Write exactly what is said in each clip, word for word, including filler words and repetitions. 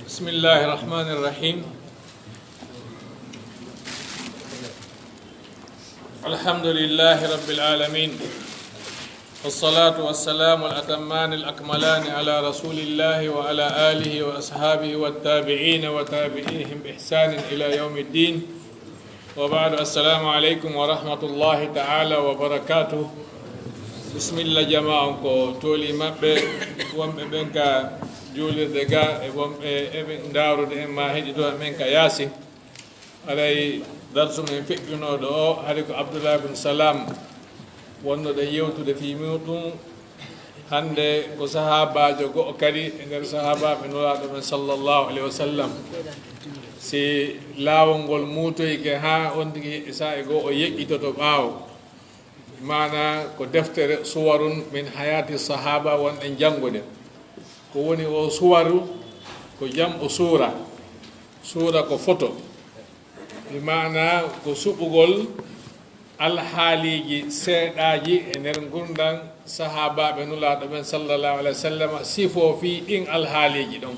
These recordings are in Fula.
بسم الله الرحمن الرحيم. الحمد لله رب العالمين. والصلاة والسلام الأتمان الأكملان على رسول الله وعلى آله وأصحابه والتابعين وتابعيهم بإحسان إلى يوم الدين. وبعد، السلام عليكم ورحمة الله تعالى وبركاته. Bismilla, jama on ko tooli maɓɓe, wonɓe ɓen ka juulirde ga, e wonɓe eɓe ndaarude en ma heɗito men ka yaasi. Haray darsu men feƴƴunooɗo o, hari ko Abdullah bin Salam wonnoɗen yewtude fii muɗum. Hannde ko sahaabaajo go'o kadi e nder sahaabaaɓe Nulaaɗo men sallallahu alayhi wa sallam. Si laawol ngol muutoyke haa on tigi saa'i goo o yeƴƴitoto ɓaawo. Maana ko deftere Suwarun min Hayati Sahaba wonɗen janngude. Ko woni o suwaru? Ko jam'u suura. Suura ko foto. Bi maana ko suɓugol alhaaliiji seeɗaaji e nder ngurndan sahaabaaɓe Nulaaɗo men sallallahu alayhi wa sallam, sifoo fii ɗin alhaaliiji ɗon.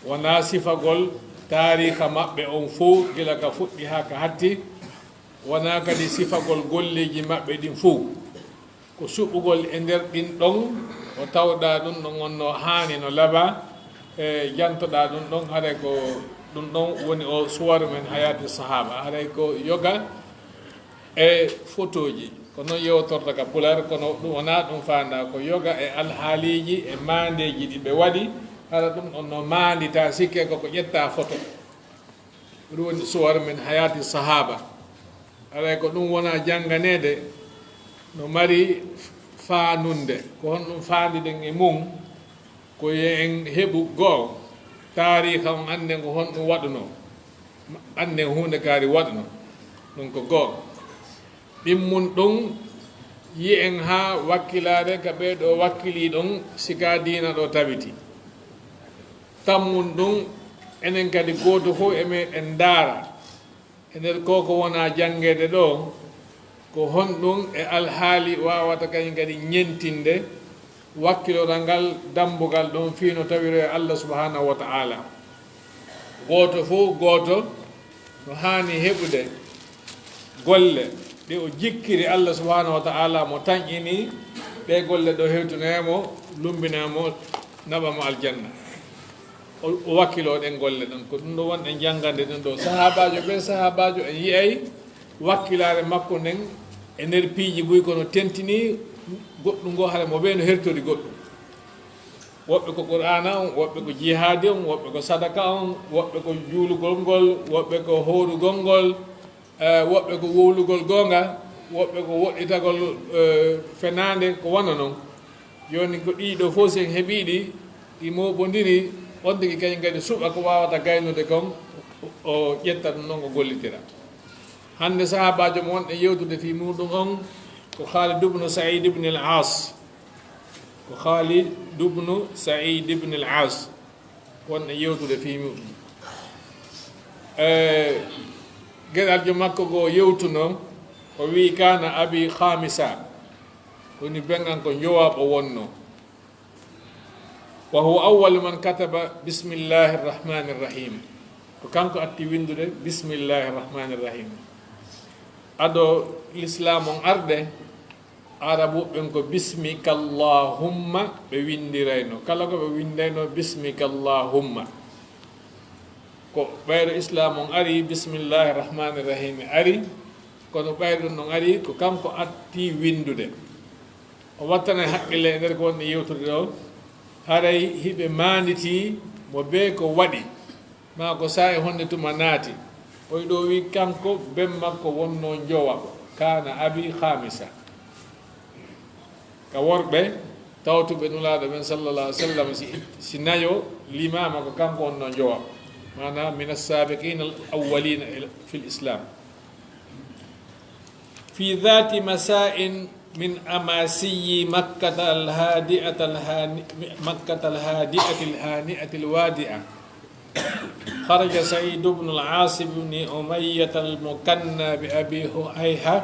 Wonaa sifagol taariika maɓɓe on fow, gila ka fuɗɗi haa ka hatti, wonaa kadi sifagol golleeji maɓɓe ɗin fow. Ko suɓugol e nder ɗin ɗon, o tawɗaa ɗum ɗon on no haani, no laba, e jantoɗaa ɗum ɗon, haray ko ɗum ɗon woni o suwaru min hayati sahaba. Haray ko yoga e fotooji. Ko non yewtorta ka Pulaar, kono ɗum wonaa ɗum faandaa, ko yoga e alhaaliiji e maandeeji ɗi ɓe waɗi, hara ɗum ɗon no maandita sikke ko ko ƴetta foto. Ɗum woni suwar min hayati sahaba. Alay ko ɗum wona jannganeede, no mari faanunde. Ko honɗum faandiɗen e mum? Ko yo en heɓu goo taariika on, annden ko honɗum waɗunoo, annden huunde kaari waɗunoo. Ɗum ko goo. Ɗimmun ɗum, yi'en haa wakkilaare ka ɓee ɗoo wakkilii ɗon, si ka diina ɗoo tawiti. Tammun ɗum, enen kadi gooto fof e meɗen ndaara. E nder ko ko wona janngeede ɗoo, ko honɗum e alhaali waawata kañum kadi ñentinde wakkiloral ngal, dambugal ɗon fii no tawiroo e Allah subhanahu wa ta'ala. Gooto fof gooto no haani heɓude golle ɗe o jikkiri Allah subhanahu wa ta'ala mo tanƴini, ɗe golle ɗo hewtinoye mo, lumbinoye mo, naɓa mo aljanna. O, o wakkiloo ɗen golle ɗon. Ko ɗum ɗo wonɗen janngande ɗum ɗo. Sahaabaajo ɓe, sahaabaajo en yi'ay wakkilaare makko nden e nder piiji buy, kono tentini goɗɗum ngo hara mo ɓe no hertori goɗɗum. Woɓɓe ko Qur'aana on, woɓɓe ko jihaadi on, woɓɓe ko sadaka on, woɓɓe ko juulugol ngol, woɓɓe ko hoorugol ngol, eh, woɓɓe ko wowlugol goonga, woɓɓe ko woɗɗitagol, eh, fenaande, ko wano non. Jooni ko ɗii ɗoo fof, si en heɓii ɗi, ɗi mooɓondiri, on tigi kañum kadi suɓa ko waawata gaynude kon, o ƴetta ɗum non, o gollitira. Hannde sahaabaajo mo wonɗen yewtude fii muuɗum on ko Khalid ibn Sa'id ibn al-As. Ko Khalid ibn Sa'id ibn al-As wonɗen yewtude fii muuɗum. E geɗaljo makko goo yewtuno, o wi'i, "Kana abi khamisa." Woni ben an ko njowaaɓo wonno. "Wa huwa awwalu man kataba bismillahir rahmanir rahim." Ko kanko atti windude bismillahir rahmanir rahim. Ado l'islam on arde, Arabu ɓen ko bismika Allahumma ɓe windirayno. Kala ko ɓe windirayno bismika Allahumma. Ko ɓayro Islam on ari, bismillahi rahmani rahimi ari, kono ɓayro ɗum ɗon ari ko kanko atti windude. O wattanay haqqille e nder ko wonni yewtude ɗo, haray hiɓe maanditi mo bee ko waɗi. Maa ko saa'i honde tuma naati. Oy ɗo wi kanko ben makko wonno njowa. Kana abi khamisa. Ka worɓe tawtuɓe Nulaaɗo ɓen sallallahu alaihi wasallam, si, si nayo limaama ko kanko wonno njowa. Maana min as-sabiqina al-awwalina ila, fil Islam. في ذات مساء من أماسي مكة الهادئة الهاني-، مكة الهادئة الهانئة الوادئة، خرج سعيد بن العاص بن أمية المكنى بأبي هيهة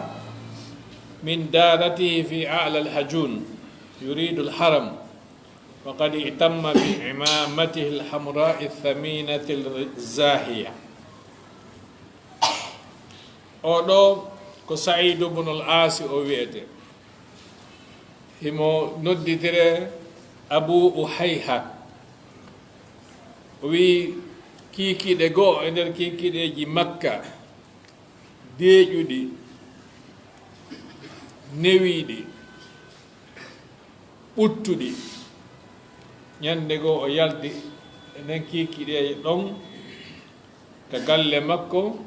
من دارته في أعلى الهجون يريد الحرم، وقد اهتم بعمامته الحمراء الثمينة الزاهية. Oɗo ko Sa'idu bunul Aasi o wi'ete. Himo nodditire Abu Uhayha. O wi'i kiikiiɗe go'o e nder kiikiiɗeeji Makka, deeƴuɗi, newiiɗi, ɓuttuɗi. Ñande goo o yalti e nden kiikiiɗeeje ɗon ka galle makko,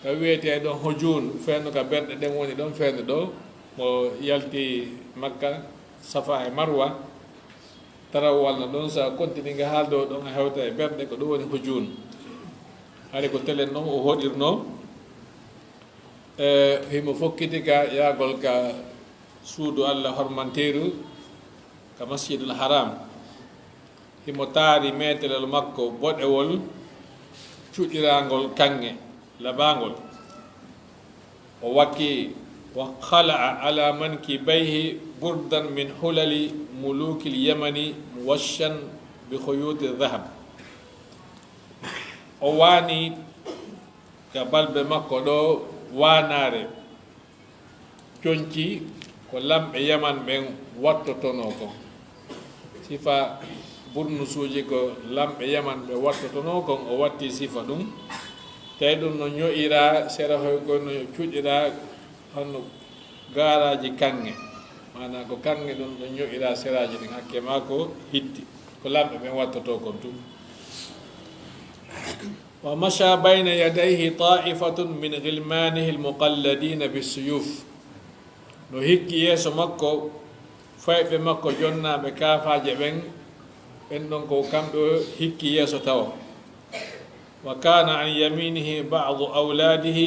ka wi'etee ɗon Hujun, feendu ka berɗe ɗen woni ɗon, feendu ɗo mo yalti Makka, Safa e Marwa. Tarawal no ɗon, so a continue nga haa dow ɗon, a hewta e berɗe, ko ɗum woni Hujun. Hari ko telen ɗon o hoɗirno, e himo fokkiti ka yaagol ka suudu Allah hormanteeru, ka Masjidul Haram. Himo taari meetelol makko boɗewol cuɗiraangol kaŋŋe labaangol. O wakki, وخلع على منكبيه بردا من حلل ملوك اليمن موشا بخيوط الذهب. O waani ka balbe makko ɗo waanaare conci ko lamɓe Yaman ɓen wattotonoo kon. Sifa burnusuuji ko lamɓe Yaman ɓe wattotonoo kon, o watti sifa ɗum. Tawi ɗum no ño'iraa sera hoy ko no cuɗiraa hono gaaraaji kaŋŋe. Maanaa ko kaŋŋe ɗum no ño'iraa seraaji ɗin, hakke maa ko hitti. Ko lamɓe ɓen wattotoo kon tun. ومشى بين يديه طائفة من غلمانه المقلدين بالسيوف. No hikki yeeso makko, fayɓe makko jonnaaɓe kaafaaje ɓen, ɓen ɗon ko kamɓe o hikki yeeso tawo. وكان عن يمينه بعض أولاده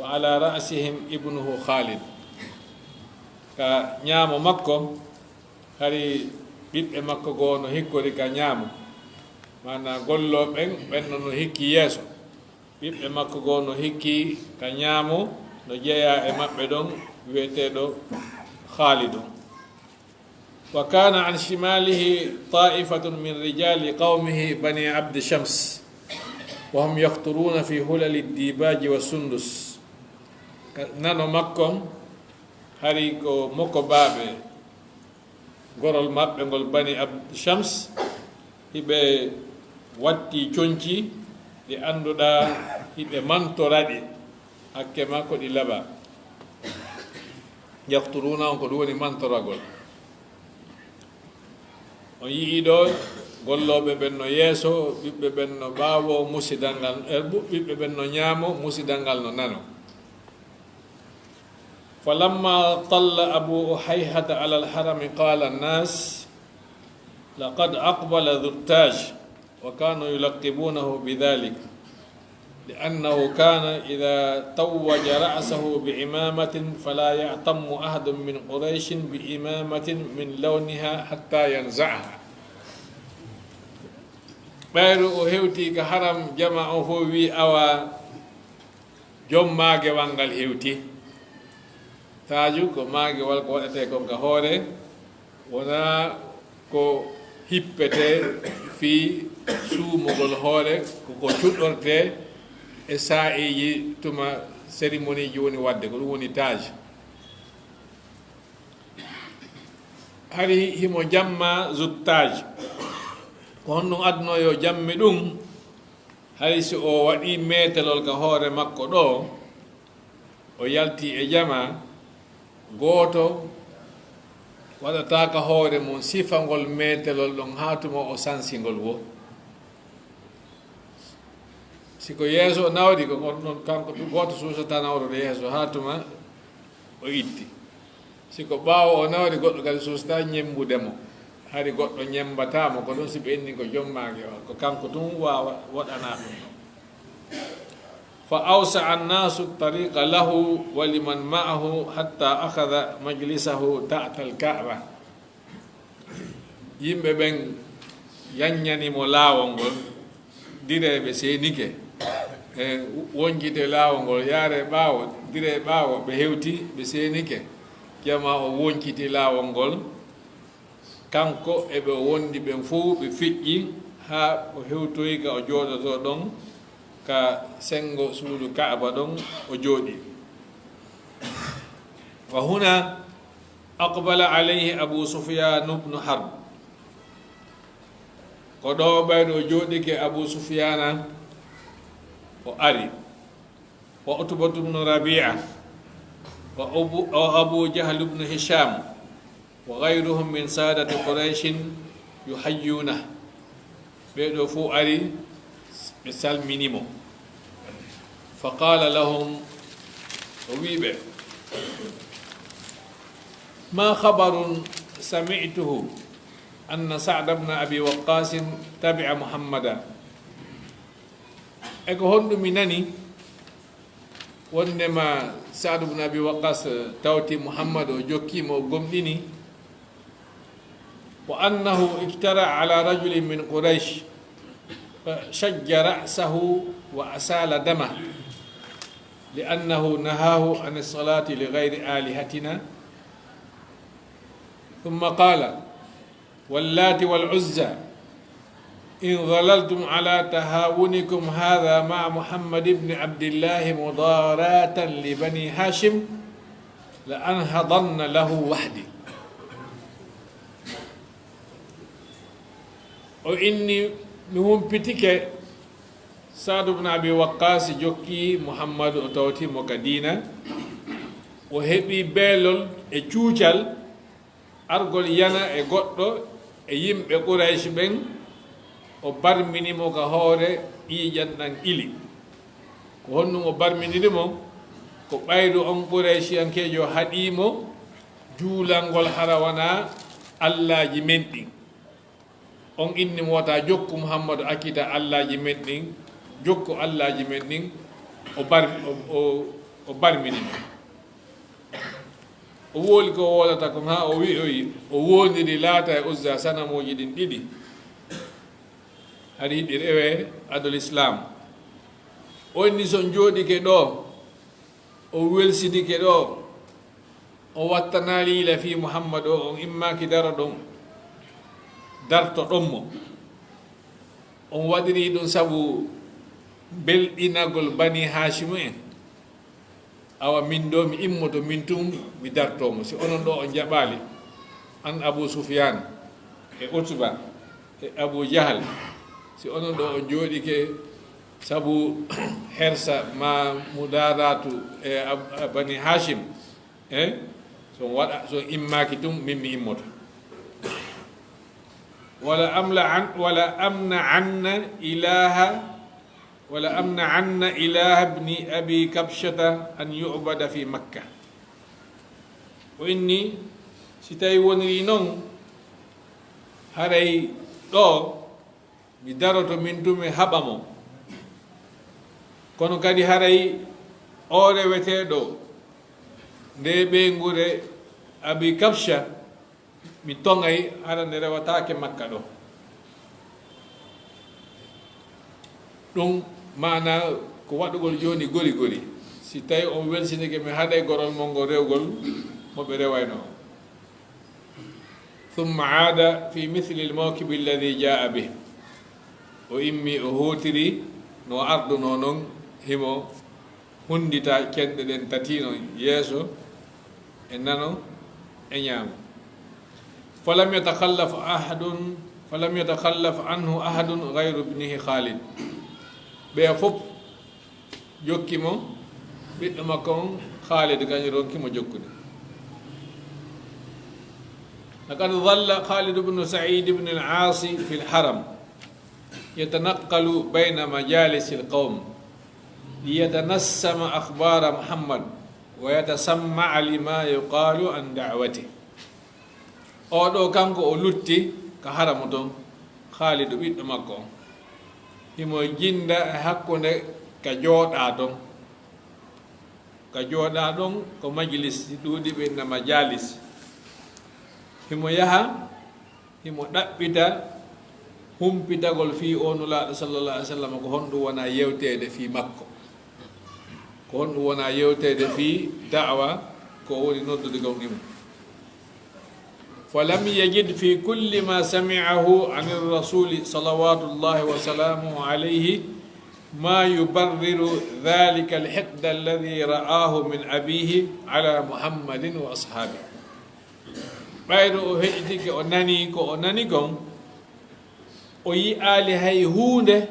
وعلى رأسهم ابنه خالد. Ka ñaamo makko, hari ɓiɓɓe makko goo no hikkori ka ñaamo. Maanaa gollooɓe ɓen, ɓen no, no hikki yeeso. Ɓiɓɓe makko goo no hikki ka ñaamo, no jeyaa e maɓɓe ɗon, wi'eteeɗo Khaalidu. وكان عن شماله طائفة من رجال قومه بني عبد شمس، وهم يقطرون في حلل الديباج والسندس. Ka nano makko, hari ko mokobaaɓe gorol maɓɓe ngol Bani Abd Shams, hiɓe watti conci ɗi annduɗaa hiɓe mantora ɗi, hakke maa ko ɗi laba. Yaqturuna on ko ɗum woni mantoragol. On yi'ii ɗo gollooɓe ɓen no yeeso, ɓiɓɓe ɓen no ɓaawo, musidal ngal, eh, bu-, ɓiɓɓe ɓen no ñaamo, musidal ngal no nano. فلما طل أبو أحيحة على الحرم قال الناس: لقد أقبل ذو التاج، وكانوا يلقبونه بذلك، لأنه كان إذا توج رأسه بعمامة فلا يعتم أحد من قريش بعمامة من لونها حتى ينزعها. Ɓayru o hewti ka haram, jama on fof wi, awa, jom maagewal ngal hewti. Taaju ko maagewal ko waɗetee kon ka hoore, wonaa ko hippetee fii suumugol hoore, ko ko cuɗortee e saa'iiji tuma cérémonie ji woni waɗde, ko ɗum woni taaj. Hari himo jamma zuttaaj. Ko honɗum adunoo yo jammi ɗum? Hari si o waɗii meetelol ka hoore makko ɗo, o yaltii e jamaa, gooto waɗataa ka hoore mum sifangol meetelol ɗon haa tuma o sansingol wo. Si ko yeeso o nawri, ko on ɗon kanko gooto suusataa nawrude yeeso haa tuma o itti. Si ko ɓaawo o nawri, goɗɗo kadi suusataa ñemmbude mo. Hari goɗɗo ñemmbataa mo, ko ɗum si ɓe inni ko jom maagewal, ko kanko tun waawa waɗana ɗum ɗon. فأوسع الناس الطريق له ولمن معه حتى أخذ مجلسه تحت الكعبة. Yimɓe ɓen yanñani mo laawol ngol, dire ɓe seenike. E woncite laawol ngol, yaare ɓaawo, dire ɓaawo, ɓe hewti, ɓe seenike. Jamaa o wonciti laawol ngol, Kanko e ɓe o wondi ɓen fow, ɓe feƴƴi haa o hewtoyi ka o jooɗotoo ɗon, ka senngo suudu Ka'aba ɗon o jooɗii. Wa huna aqbala alayhi Abu Sufyan ibn Harb. Ko ɗoo ɓayɗo o jooɗike Abu Sufyana, o ari. Wa Utbatu ibn Rabi'a, wa Abu, wa Abu Jahl ibn Hisham, wa ghayruhum min saadati Qurayshin yuhayyunah. Ɓee ɗoo fow ari, ɓe salmini mo. Fa qala lahum, o wi'i ɓe, ma khabarun sami'tuhu anna Sa'd ibn Abi Waqqas tabi'a Muhammada. E ko honɗum mi nani wondema Sa'd ibn Abi Waqqas tawti Muhammad, o jokki mo, o gomɗini? Wa annahu iktara ala rajulin min Quraysh fa shajja ra'sahu wa asala damah li annahu nahahu an as-salati li ghayri alihatina. Thumma qala, واللات والعزى إن ظللتم على تهاونكم هذا مع محمد بن عبد الله مضاراة لبني هاشم لأنهضن له وحدي. O inni, mi humpitike Saadu bun Abi Waqqaas jokki Muhammadu, o tawti mo ka diina, o heɓi beelol e cuucal, argol yana e goɗɗo e yimɓe Quraysh ɓen, o barmini mo ka hoore ƴiiƴan ɗan ili. Ko honɗum o barminiri mo? Ko ɓayru on Qurayshiyankeejo haɗii mo juulangol hara wanaa allaaji men ɗin. On inni mo wata jokku Muhammadu, accita allaaji men ɗin, jokku allaaji men ɗin, o bar-, o, o, o barmini mo. O wooli ko o woolata kon, haa o wi'oyi, o woondiri Laata e Uzza, sanamooji ɗin ɗiɗi. Hari hiɗi rewe adol Islaam. O inni, so on jooɗike ɗoo, o welsinike ɗoo, o wattanaali yila fii Muhammad o, on immaaki daroɗon, dartoɗon mo. On waɗirii ɗum sabu belɗinagol Banii Haashimu en. Awa min ɗoo, mi immoto min tun, mi dartoo mo. Si onon ɗoo on jaɓaali, an Abu Sufyaan e Utba e Abu Jahal, si onon ɗoo on jooɗike sabu hersa maa mudaaraatu e Ab-, Banii Haashim, eh? So on waɗa, so on immaaki tun, min mi immoto. Wala amla an, wala amna anna ilaaha Wala amna anna ilaaha bni Abi Kabshata an yu'bada fi Makka. O inni, si tawi woniri non, haray ɗoo mi daroto min tun mi haɓa mo. Kono kadi haray oo reweteeɗo ndee ɓeynguure Abi Kabsha, mi toŋay, hara nde rewataake Makka ɗoo. Ɗum maana ko waɗugol jooni gori gori. Si tawi on welsinike mi, haɗay gorol mon ngol rewgol mo ɓe rewayno. Thumma aada fi mithli al-mawkibi alladhi jaa bih. O immi, o hootiri no ardunoo non, himo hunndita cenɗe ɗen tati non, yeeso e nano e ñaamo. Falam yatakhallaf ahadun, falam yatakhallaf anhu ahadun ghayru ibnihi Khalid. Ɓeya fof jokki mo, ɓiɗɗo makko on Khalid, kañum ronki mo jokkude. Laqad dhalla Khalid ibn Sa'id ibn al-Aas fi al-haram. يتنقل بين مجالس القوم ليتنسم أخبار محمد ويتسمع لما يقال عن دعوته. Oo ɗoo kanko o lutti ka haramu ton, Khaalidu ɓiɗɗo makko on. Himo jinnda e hakkunde ka jooɗaa ton. Ka jooɗaa ɗon ko majlis, si ɗuuɗi ɓe inna majaalis. Himo yaha, himo ɗaɓɓita humpitagol fii oo Nulaaɗo sallallaahu alayhi wa sallam, ko honɗum wonaa yewteede fii makko? Ko honɗum wonaa yewteede fii da'wa ko o woni noddude kon e mum? ولم يجد في كل ما سمعه عن الرسول صلوات الله وسلامه عليه ما يبرر ذلك الحقد الذي رآه من أبيه على محمد وأصحابه. Ɓayri o heɗitike, o nani ko o nani kon, o yi'aali hay huunde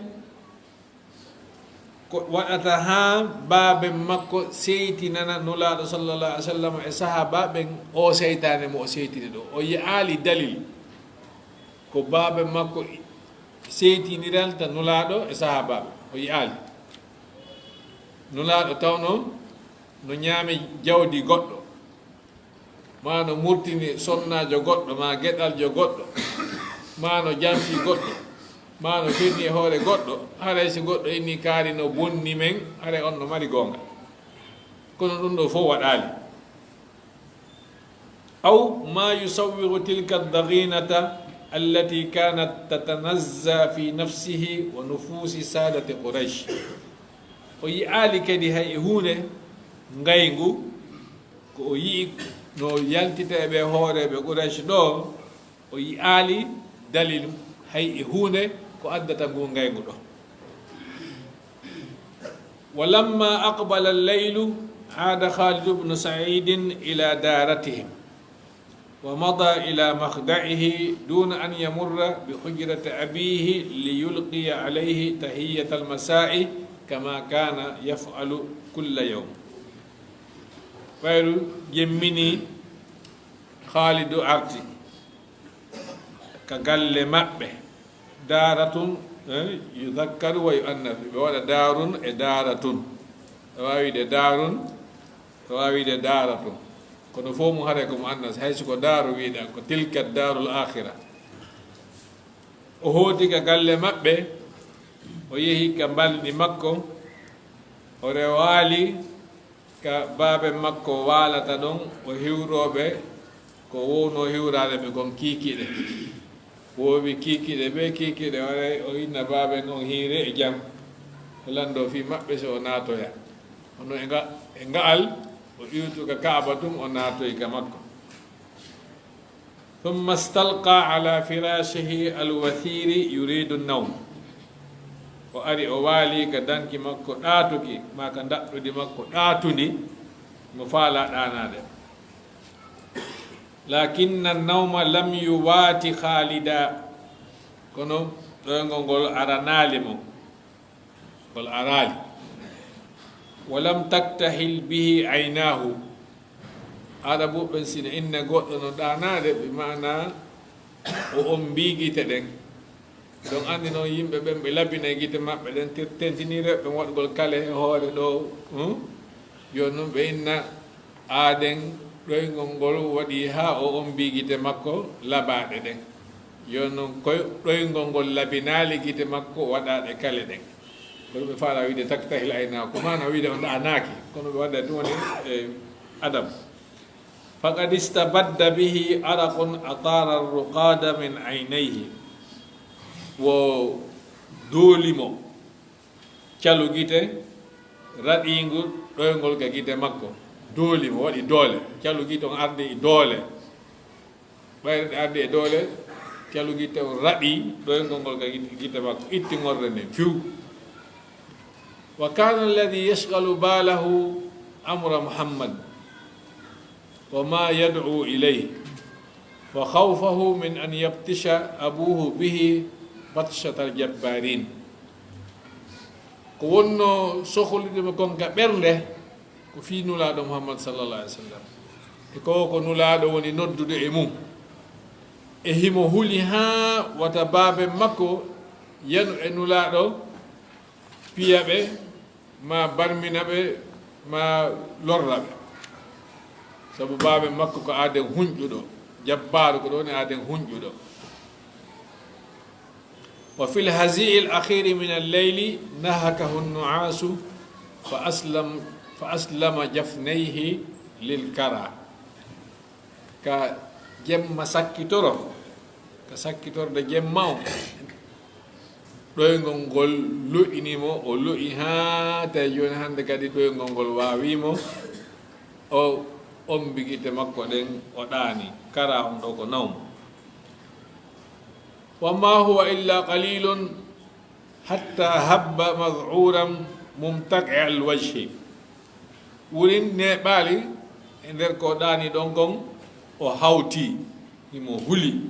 ko waɗata haa baaben makko seytinana Nulaaɗo sallallahu alaihi wasallam e sahaabaaɓen o seytaane mo o seytini ɗo. O yi'aali dalil ko baaben makko seytiniranta Nulaaɗo e sahaabaaɓe. O yi'aali Nulaaɗo tawno no ñaami jawdi goɗɗo, maa no murtini sonnaajo goɗɗo, maa geɗaljo goɗɗo, maa no jampi goɗɗo, maa no fenni e hoore goɗɗo, haray si goɗɗo inni kaari no bonni men, haray on no mari goonga. Kono ɗum ɗo fof waɗaali. أو ما يصور تلك الضغينة التي كانت تتنزع في نفسه ونفوس سادة قريش. O yi'aali kadi hay e huunde ngayngu, ko o yi'i no yaltita e ɓe hooreeɓe Quraysh ɗo, o yi'aali dalil hay e huunde ko addata ngu ngayngu ɗo. ولما أقبل الليل عاد خالد بن سعيد إلى دارتهم ومضى إلى مخدعه دون أن يمر بحجرة أبيه ليلقي عليه تحية المساء كما كان يفعل كل يوم. Ɓayru jemminii, Khaalidu arti ka galle maɓɓe. Daaratun, eh, yudhakkaru wa yu'annas. Ɓe waɗa daarun e daaratun. Ɓe waawi wi'ude daarun, ɓe waawi wi'ude daaratun. Kono fof mum haray ko mu'annas, hay si ko daaru wi'uɗaa, ko tilka daarul aakhira. O hooti ka galle maɓɓe, o yehi ka mbaldi makko, o rewaali ka baaben makko waalata ɗon, o hiwrooɓe ko wownoo hiwraade ɓe kon kiikiiɗe. Woowi kiikiiɗe ɓe, kiikiiɗe waray o inna baaben on hiire e jam, o lanndoo fii maɓɓe si o naatoya. Hono e nga-, e nga'al o iwtu ka Kaaba tun, o naatoyi ka makko. ثم استلقى على فراشه الوثير يريد النوم. O ari, o waali ka danki makko ɗaatuki, maa ka ndaɗɗudi makko ɗaatundi, mo faalaa ɗaanaade. لكن النوم لم يوات خالدا. Kono ɗoyngol ngol aranaali mo. Ngol araali. ولم تكتحل به عيناه. Arabuɓe ɓen si no inna goɗɗo no ɗaanaade, bi maana o ombii gite ɗen. Ɗon anndi noon yimɓe ɓen ɓe labinay gite maɓɓe ɗen, tir-, tentiniireeɓe ɓen waɗugol kale e hoore ɗo, hmm? Yo non ɓe inna aaden ɗoyngol ngol waɗi haa o ombii gite makko labaaɗe ɗen. Yo non koy ɗoyngol ngol labinaali gite makko waɗaaɗe kale ɗen. Kono ɓe faalaa wi'ude taktahil aynaa, ko maana wi'ude o ɗaanaaki, kono ɓe waɗa ɗum woni e adab. فقد استبد به عرق أطار الرقاد من عينيه. Wo dooli mo calu gite raɗiingu ɗoyngol ka gite makko. Dooli mo, waɗi doole. Calu gite on ardi e doole. Ɓayri ɗe ardi e doole, calu gite on raɗi ɗoyngol ngol ka gite, gite makko. Itti ŋorre nden, fiw. وكان الذي يشغل باله أمر محمد وما يدعو إليه وخوفه من أن يبطش أبوه به بطشة الجبارين. Ko wonnoo sohlude mo kon ka ɓernde, ko fii Nulaaɗo Muhammad sallallahu alaihi wasallam. E ko, ko Nulaaɗo woni noddude e mum. E himo huli haa wata baaben makko yanu e Nulaaɗo, piya ɓe, maa barmina ɓe, maa lorra ɓe. Sabu baaben makko ko aaden hunƴuɗo, jabbaaru ko ɗo woni aaden hunƴuɗo. وفي الهزيع الأخير من الليل نهكه النعاس فأسلم، فأسلم جفنيه للكرى. Ka jemma sakkitoro, ka sakkitorde jemma on, ɗoyngol ngol lo'ini mo, o lo'i haa tawi jooni hannde kadi ɗoyngol ngol waawii mo. O Ombi gite makko ɗen, o ɗaani, kara on ɗo ko nawmo. Wa ma huwa illa qalilun hatta habba madhuran mumtaqi al wajhi. Wurin neeɓaali e nder ko ɗaani ɗon kon, o hawti, himo huli.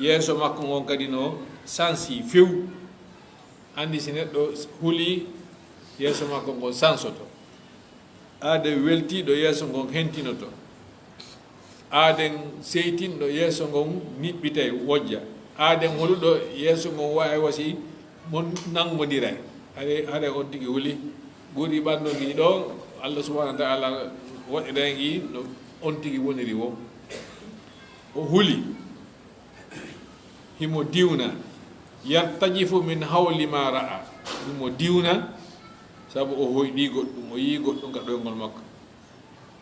Yeeso makko ngon kadi no sansi few. Anndi si neɗɗo huli, yeeso makko ngon sansoto. Aaden weltiiɗo yeeso ngon hentinoto. Aaden seytinɗo yeeso ngon niɓɓitay wojja. Aaden holuɗo yeeso ngon waay wasi mo nanngondiray. Hare, hare on tigi huli. Ɓuri ɓandu ndi ɗo, Allah subhanahu wa ta'ala waɗiray ngi no on tigi woniri wo. O huli. Himo diwna. Yartajifu min hawli ma ra'a. Himo diwna sabu o hoyɗi goɗɗum, o yii goɗɗum ka ɗoyngol makko.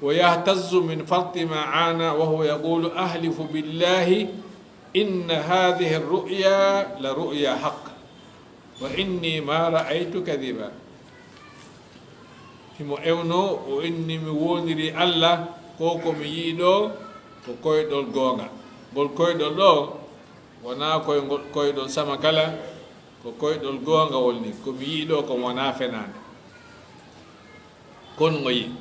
Wa yahtazzu min farti ma ana wa huwa yaqulu ahlifu billahi inna hadhihi ar-ru'ya la ru'ya haqq wa inni ma ra'aytu kadhiba. Himo ewno, o inni, mi woniri Allah, ko ko mi yi'i ɗo ko koyɗol goonga. Ngol koyɗol ɗo wonaa koy ngol koyɗol sama kala, ko koyɗol goongawol ni. Ko mi yi'i ɗo ko wonaa fenaande. Kon o yi'i.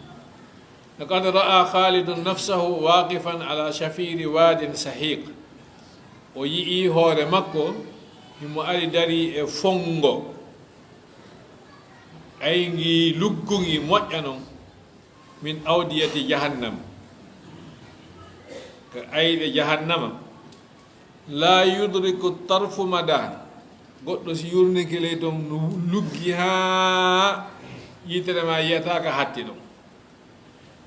Laqad ra'a Khalidun nafsahu waqifan ala shafiri wadin sahiq. O yi'i hoore makko, himo ari dari e fongo ayngi luggungi moƴƴa non, min awdiyati jahannam, ka ayɗe jahannama. La yudriku tarfu mada. Goɗɗo si yurnike ley ton no luggi haa yitere ma yi'ataa ka hatti ɗon.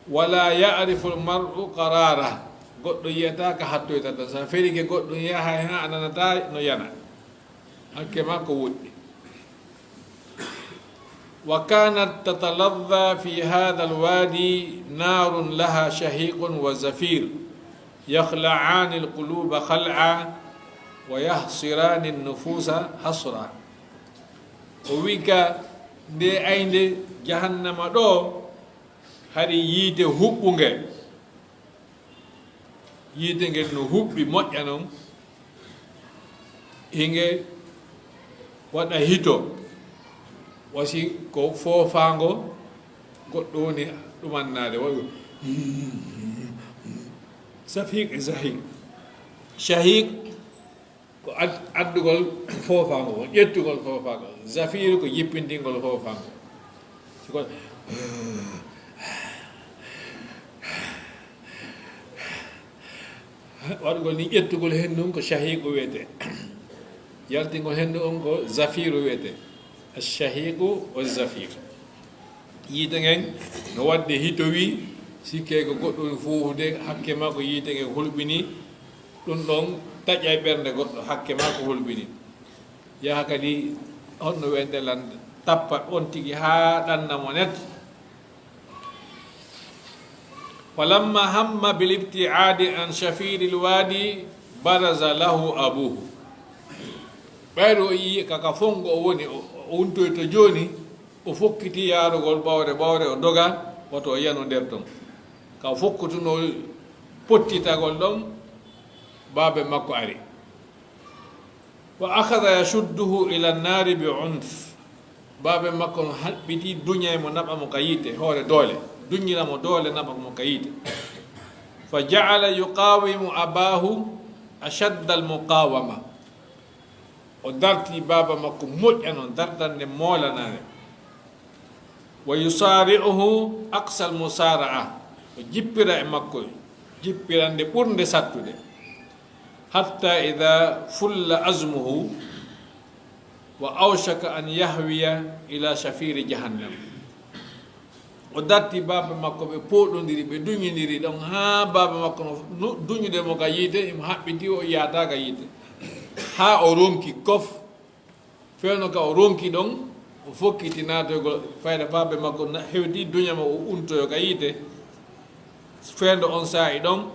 Wala ya'rifu al-mar'u qarara. Goɗɗo yi'ataa ka hattoyta ɗon. Sa ferike goɗɗum yahay haa a nanataa no yana. Hakke ma ko woɗɗi. Wa kanat tataladha fi hadha al-wadi narun laha shahiqun wa zafir. Yakhla'ani al-quluba khal'a wa yahsirani an-nufusa hasra. O wi'i ka nde aynde jahannama ɗo hari yiite huɓɓunge. Yiite ngen no huɓɓi moƴƴa non. Hinge waɗa hito. Wasi ko foofaango goɗɗo woni ɗumannaade. Waɗi ko safiiq e zahiiq. Shahiiq ko ad-, addugol foofaango, ƴettugol foofaango. Zafiiru ko jippintingol foofaango. Si ko waɗugol ni ƴettugol henndu on ko shahiiqu wiyetee. Yaltingol henndu on ko zafiiru wiyetee. Ash-shahiiqu wa zafiiru. Yiite ngen no waɗde hito wi, sikkee ko goɗɗum fuufude, hakke makko yiite ngen hulɓini, ɗum ɗon taƴay ɓernde goɗɗo, hakke makko hulɓini. Yaha kadi honno wiyetee lan tappa on tigi haa ɗanna mo net. Falamma hamma bil ibti'adi an shafiril wadi baraza lahu abuhu. Ɓayri o yi'i ka, ka fongo o woni, o, o untoyto jooni, o fokkiti yaarugol ɓawre, ɓawre o doga, woto o yanu nder ton. Ka o fokkutunoo pottitagol ɗon, baabe makko ari. Wa akhadha yashudduhu ila an-nari bi unf. Baabe makko no haɓɓiti, duñay mo, naɓa mo ka yiite, hoore doole. Duñira mo doole, naɓa mo ka yiite. Fa ja'ala yuqawimu abahu ashadda al-muqawama. O darti baaba makko moƴƴa non, dartande moolanaare. Wa yusari'uhu aqsa al-musara'a. O jippira e makko, jippirande ɓurnde sattude. Hatta idha fulla azmuhu wa awshaka an yahwiya ila shafiri jahannam. O darti baaba makko, ɓe pooɗondiri, ɓe duñindiri ɗon, haa baaba makko no nu-, duñude mo ka yiite, imo haɓɓiti, o yahata ka yiite. Haa o ronki kof, fewndo ka o ronki ɗon, o fokkiti naatoygol, fayda baaba makko na-, hewti duña mo, o untoyo ka yiite. Fewndo on saa'i ɗon,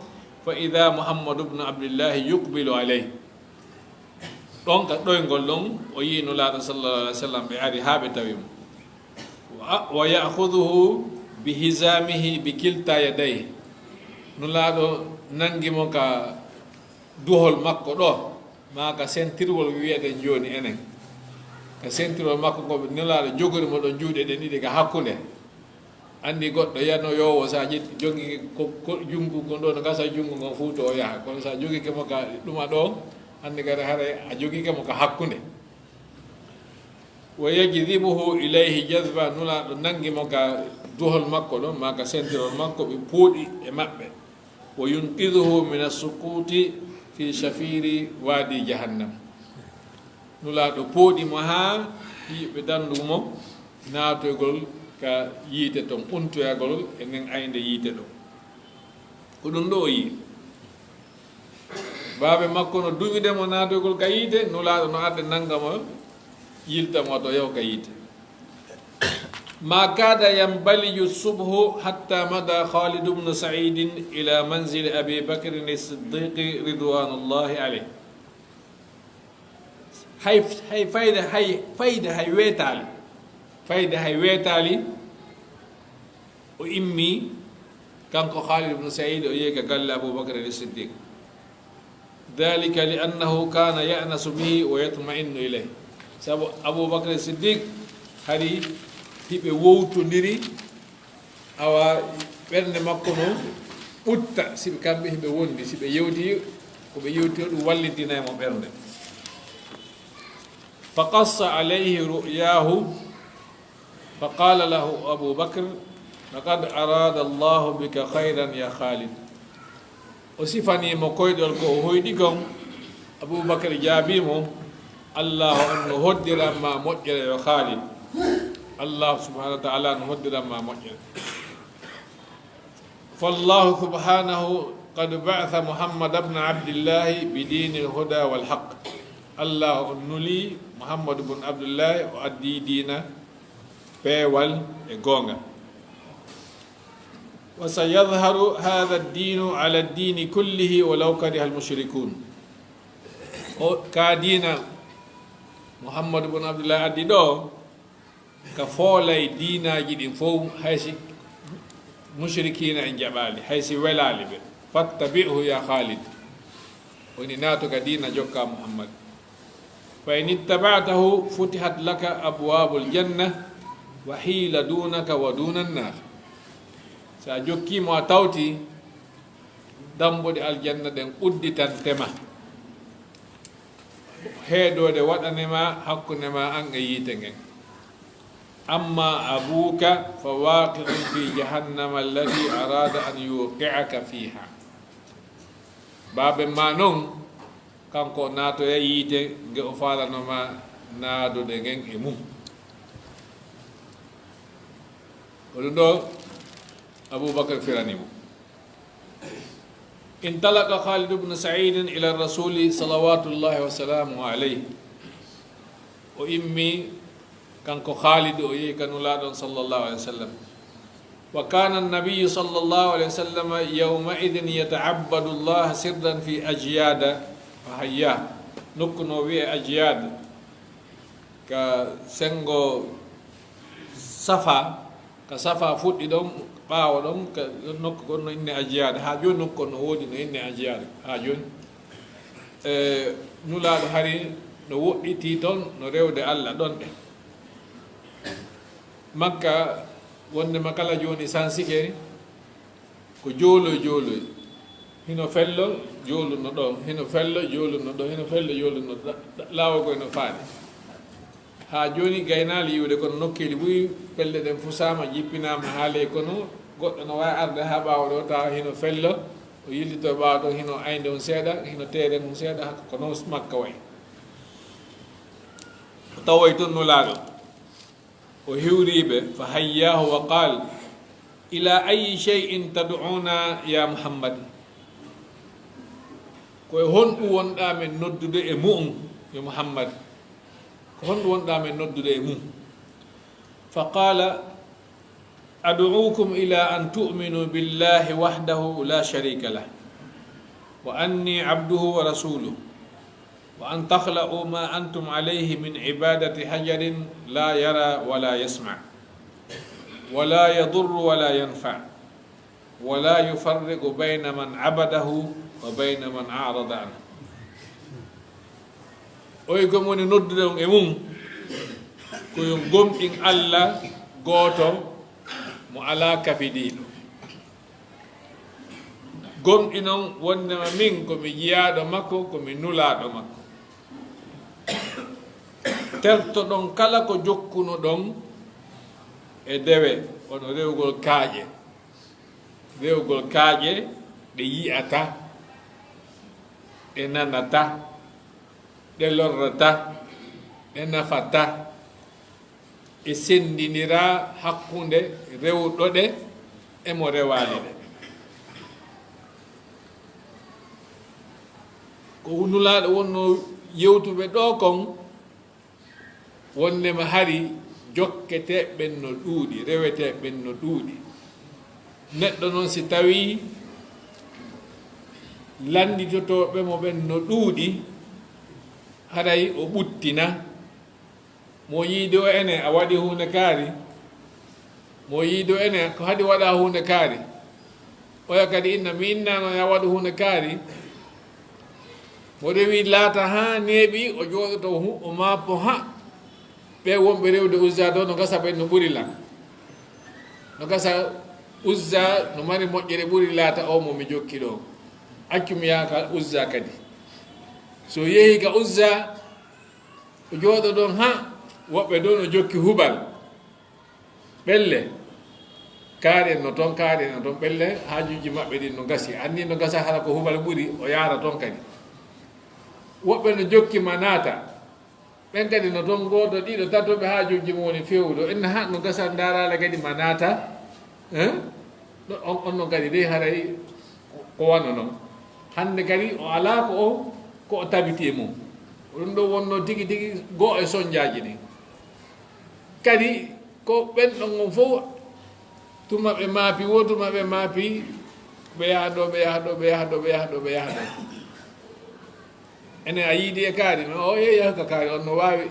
fa idha Muhammadu ibn Abdillahi yuqbilu alayhi. Ɗon ka ɗoyngol ɗon, o yi'i Nulaaɗo sallallahu alaihi wasallam, ɓe ari haa ɓe tawi mo. Wa, wa ya'khudhuhu bi hizamihi bi kilta yadayhi. Nulaaɗo nangi mo ka duhol makko ɗo, maa ka sentirwol wi'eten jooni enen. Ka sentirwol makko ngo Nulaaɗo jogori mo ɗon juuɗe ɗen ɗiɗi ka hakkunde. Anndi goɗɗo yanoyoowo, so a ƴetti, jogi ko, ko junngo ngon ɗo, no gasa junngo ngon fuu to o yaha. Kono so a jogike mo ka ɗuma ɗo, anndi kadi haray a jogike mo ka hakkunde. Wa yajdibuhu ilayhi jazba, Nulaaɗo nangi mo ka duhol makko ɗon, maa ka sentirol makko, ɓe pooɗi e maɓɓe. Wa yunqiduhu min assuquti fi shafiri wadi jahannam. Nulaaɗo pooɗi mo haa yimɓe danndu mo naatoygol ka yiite ton, untoyagol e nden aynde yiite ɗon. Ko ɗum ɗo o yi'i. Baabe makko no duŋide mo naatoygol ka yiite, Nulaaɗo no arde nanga mo, yilta mo to yahu ka yiite. Ma kada yanbaliju subhu hatta mada Khalid ibn Sa'id ila manzili Abi Bakr as-Siddiq ridwanullahi alayh. Hay, hay fayde, hay fayde, hay weetaali. Fayde, hay weetaali. O immi, kanko Khalid ibn Sa'id, o yehi ka galle Abu Bakr as-Siddiq. Dhalika li annahu kana ya'nasu bihi wa yatma'innu ilayh. Sabu Abu Bakr as-Siddiq hari hiɓe wowtondiri, awa ɓernde makko no ɓutta, si ɓe kamɓe hiɓe wondi, si ɓe yewti, ko ɓe yewti o ɗum wallintinay mo ɓernde. Fa qassa alayhi ru'yahu, fa qala lahu Abu Bakr, laqad arada Allahu bika khayran ya Khalid. O sifanii mo koyɗol ko o hoyɗi kon. Abu Bakr jaabii mo, Allahu on no hoddiran ma moƴƴere yo Khalid. Allahu subhanahu wa ta'ala no hoddiran ma moƴƴere. Fallahu subhanahu qad ba'atha Muhammad ibn Abdillahi bi dinil huda wal haqq. Allahu on nuli Muhammad ibn Abdillahi, o addi diina peewal e goonga. Wa sayadhharu hadha ad-dinu ala ad-dini kullihi walaw kariha al-mushrikun. O, ka diina Muhammad ibn Abdullah addi ɗo, ka foolay diinaaji ɗin fow, hay si mushrikiina en jaɓaali, hay si welaali ɓe. Fattabi'hu ya Khalid. Woni naatu ka diina jokka Muhammad. Fa in ittaba'tahu futihat laka abwabul janna wa hila dunaka wa dunan nar. Sa jokki mo a tawti, dambuɗe aljanna ɗen udditante ma. Heedoode waɗane ma hakkunde ma an e yiite ngen. Amma abuka fa waqi'un fi jahannama allati arada an yuqi'aka fiha. Baaben ma non, kanko o naatoya yiite nge o faalano ma naadude ngen e mum. Ko ɗum ɗo Abubakar firani mo. Intalaqa Khalid ibn Sa'id ila Rasuli salawatullahi wa salamuhu alayhi. O immi, kanko Khalid, o yehi ka Nulaaɗo on sallallahu alayhi wa sallam. Wa kana an-nabiyyu sallallahu alayhi wa sallam yawma idhin yata'abbadu Allah sirran fi Ajyada wa Hayya. Nokku no wi'e Ajyad, ka sengo Safa, ka Safa fuɗɗi ɗon, ɓaawo ɗon, ka nokku kon no inne Ajiyad. Haa jooni nokku kon no woodi no inne Ajiyad. Haa jooni. E, Nulaaɗo hari no woɗɗiti ton, no rewde Allah ɗon ɗe. Makka, wonde ma kala jooni sansike, ko jooloy jooloy. Hino fello, jooluno ɗon. Hino fello, jooluno ɗon. Hino fello, jooluno ɗon. Laawol ko hino faaɗi. Haa jooni gaynaali yiwde kono nokkeeli buy pelle ɗen fusaama, jippinaama haa ley kono goɗɗo no waawi arde haa ɓaawo ɗo tawa hino fello, o yillito ɓaawo ɗon hino aynde on seeɗa, hino teere mum seeɗa, ko noon Makka wayi. O tawoy toon Nulaaɗo. O hiwri ɓe, fa hayyaahu wa qaal, ila ayyi shay'in tad'una ya Muhammad? Ko e honɗum wonɗaa men noddude e mu'un, yo Muhammad? Ko honɗum wonɗaa men noddude e mum? Fa qaala, ad'uukum ila an tu'minu billahi wahdahu la sharika lah, wa anni abduhu wa rasuluh, wa an takhla'u ma antum alayhi min ibadati hajarin la yara wa la yasma', wa la yadurru wa la yanfa'. ولا يفرق بين من عبده وبين من أعرض عنه. Oy gomoni noddude on e mum, ko yo gomɗin Allah gooto mo alaa kafidiiɗo. Gomɗinon wondema min ko mi jiyaaɗo makko, ko mi nulaaɗo makko. Tertoɗon kala ko jokkunoɗon e dewe, wano rewgol kaaƴe. Rewgol kaaƴe ɗe yi'ata, ɗe nanata, ɗe lorrata, ɗe nafata, e senndindira hakkunde rewɗo ɗe e mo rewaali ɗe. Ko Nulaaɗo wonno yewtuɓe ɗo kon, wonnema hari jokketeeɓe ɓen no ɗuuɗi, reweteeɓe ɓen no ɗuuɗi. Neɗɗo non si tawii lannditotooɓe mo ɓen no ɗuuɗi, haray o ɓuttina. Mo yiide o ene a waɗi huunde kaari, mo yiide o ene ko haɗi waɗa huunde kaari. Oya kadi inna mi innano ya waɗu huunde kaari. Mo rewi laata haa neeɓi, o jooɗoto hu-, o maappo ha ɓe wonɓe rewde Uzza ɗo no gasa ɓen no ɓuri lan. No gasa Uzza no mari moƴƴere ɓuri laata o mo mi jokki ɗo. Accu mi yaha ka Uzza kadi. So yehi ka Uzza, o jooɗo ɗon ha woɓɓe ɗon o jokki Hubal. Ɓelle, kaari en no ton, kaari en no ton, ɓelle haajuuji maɓɓe ɗin no gasi. Anni no gasa hara ko Hubal ɓuri, o yaara ton kadi. Woɓɓe no jokki Manaata. Ɓen kadi no ton gooto, ɗiɗo, tato ɓe haajuuji mum woni fewuɗo. Inna ha no gasa ndaaraale kadi Manaata. Hein? Ɗo on, on non kadi dey haray ko, ko wano non. Hannde kadi o alaa ko o, ko o tabiti e mum. Ɗum ɗo wonno tigi tigi goo e sonjaaji ɗin. Kadi ko ɓen ɗon on fof, tuma ɓe maapi wo, tuma ɓe maapi, ɓe yaha ɗo, ɓe yaha ɗo, ɓe yaha ɗo, ɓe yaha ɗo, ɓe yaha ɗo. Ene a yiidi e kaari, no o yehi yaha ka kaari, on no waawi,